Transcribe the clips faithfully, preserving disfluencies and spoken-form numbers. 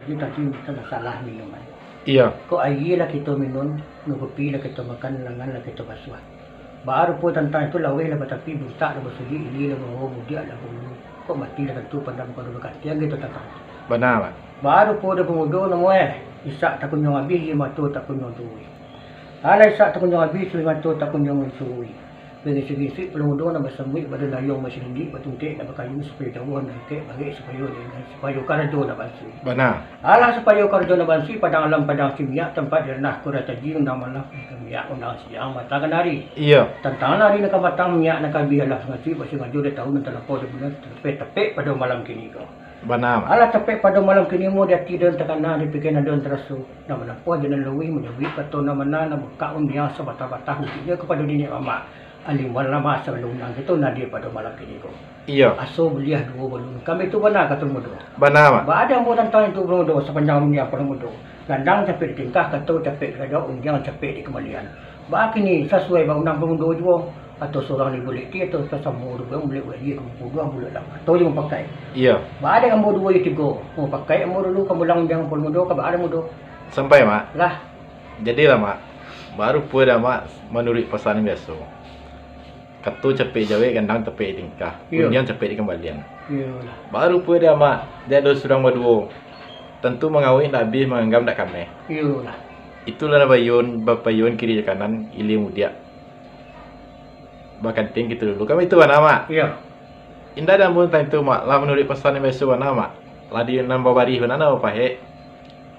Jadi tadi kita masalah minum, kan. Iya. Kok aia lah kito minum, kopi lah kito makan, langan lah kito basuah. Baa rupo tantang itu, laweh lah batapi, buntak lah basulik, ilia lah bawawa, budiak lah baulu. Kok mati lah tantu, pandam kalau bakatiang gitu tantang itu. Bana, Mak. Baa rupo dek pamudo namo eh, isak takunyuang abih, mato takunyuang turuih. Alah isak takunyuang abih, mato takunyuang turuih. Baginsik-ginsik pamudo nan basambuik, badan dayuang basilindik, batungkek nan bakayu, supayo jauah nan dakek, barek supayo nan ringan, supayo karajo nan bansui. Bana. Alah supayo karajo nan bansui, padang alam padang simiak, tampek di ranah kurang taji, undang malam minyak, undang siang matangkan ari. Iya. Tantang ari nan ka matang, minyak nan ka abih, alah sangaji, basangajo di taun nan talampau, di bulan, tapek-tapek pado malam kini ko. Bana, Mak. Alah tapek pado malam kini mo, di ati den takana, di pikiran den taraso. Nan manampuah jalan luruih, manjawab kato nan bana, nan bukak undiang sabatah-batah, untuaknyo kapado niniak mamak alim ulama sabalun nan kito nan hadir pado malam kini ko. Iyo. Aso buliah duo balun, kami tu bana kato mudo. Bana, Mak. Baa dek ambo tantang itu, Pamudo, sapanjang rundiang Pamudo. Gandang capek ditingkah, kato capek dikajawab, undiang capek dikambalian. Baa kini, sasuai ba undang Pamudo juo, atau surang di bulek ti, atau sasamo urang bulek, bulek aia ka mupuk duo, bulek lah kato jo mampakai. Iyo. Baa dek ambo duo jo tigo, mampakai ambo dulu ka mulang undiang Pamudo, ka baa dek Pamudo? Sampai, Mak. Lah. Jadilah, Mak. Baa rupo dek Mak, manuruik pasan biaso. Kato capek jawek, gandang capek ditingkah, Iyo. Undiang capek dikambalian. Iyolah. Baa rupo dek Mak, dek ado surang baduo. Tantu mangawik ndak abih, manganggam ndak kameh. Iyolah. Itulah nan bayuan, bapayuan kiri jo kanan, ilia mudiak. Bakantiang kito dulu. Kami tu bana, Mak. Iyo. Indak ado ambo tantang itu, Mak. Lah manuruik pasan nan biaso bana, Mak. Lah di nan babarih bana, nan bapahek.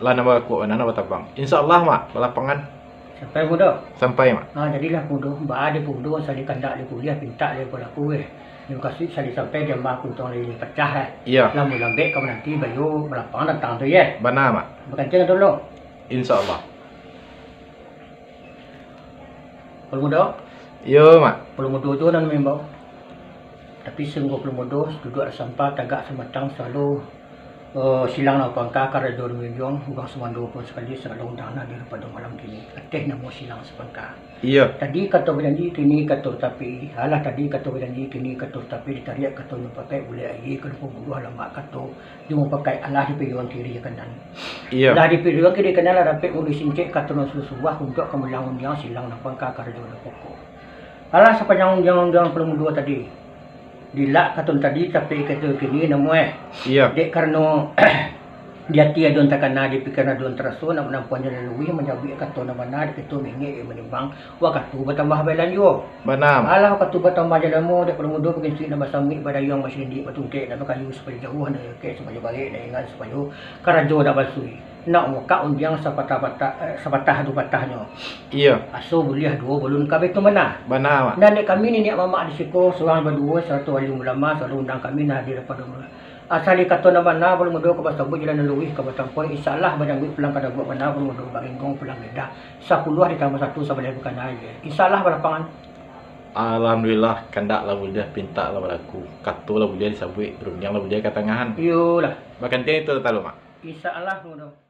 Lah nan bakuak bana, nan batabang. Insya Allah, Mak, balapangan. Sampai, Pamudo? Sampai, Mak. Ah, jadilah, Pamudo. Baa dek Pamudo, sali kandak dek kuliah, pintak dek balaku, eh. Tarimo kasih, sali sampai di amah kuntuang lai pacah, eh. Iyo. Lah mulambek ka mananti, bayo balapangan tantang tu, eh. Bana, Mak. Bakantiang dulu. Insya Allah. Pamudo? Iyo, Mak. Pamudo tu nan maimbau. Tapi sungguah Pamudo, duduak sampah, tagak samatang, salalu, eh, silang nan bapangka, karajo nan manjunjuang, urang sumando pun sakali, sagalo undangan hadir pado malam kini, ateh namo silang sapangka. Iyo. Tadi kato bajanji, kini kato tatapi, alah tadi kato bajanji, kini kato tatapi, ditariak kato nan pakai, bulek aia ka lumpuang buluah, lamak kato, jo mampakai, alah dipayuang kiri kanan. Iyo. Lah dipayuang kiri kanan, lah dapek muluik sincek, kato nan sungguah-sungguah, untuak ka mulang undiang, silang nan bapangka, karajo nan bapokok. Alah sapanjang undiang-undiang Pamudo tadi, dilak kato nan tadi, capek kato nan kini, namo eh. Iyo. Dek karano di ati ado nan takana, di pikiran ado nan taraso, nak manampuah jalan luruih, manjawab kato nan bana, dek itu maingek manimbang, wakatu batambah bajalan juo. Bana. Alah wakatu batambah jalan mo, dek Pamudo, baginsik nan basambuik, badayuang basilindik, batungkek nan bakayu, supayo jauah nan dakek, supayo barek nan ringan, supayo karajo nan bansui. Nak mukak undiang sapatah-patah, eh, sapatah duo patahnyo. Iyo. Aso buliah duo balun, kami tu bana. Bana, Mak. Nan dek kami niniak mamak di siko, surang baduo, sarato alim ulama, salalu undang kami nan hadir pado malam. Asal di kato nan bana, Pamudo, ka basabuik jalan nan luruih ka batampuah, insya Allah bajangguik pulang ka daguak bana, Pamudo, baringgong pulang lidah, sapuluah ditambah satu sabaleh bakana aia. Insya Allah balapangan. Alhamdulillah, kandak lah buliah, pintak lah balaku, kato lah buliah disabuik, rundiang lah buliah katangahan. Iyolah. Bakantiang itu tatalu, Mak. Insya Allah, Pamudo.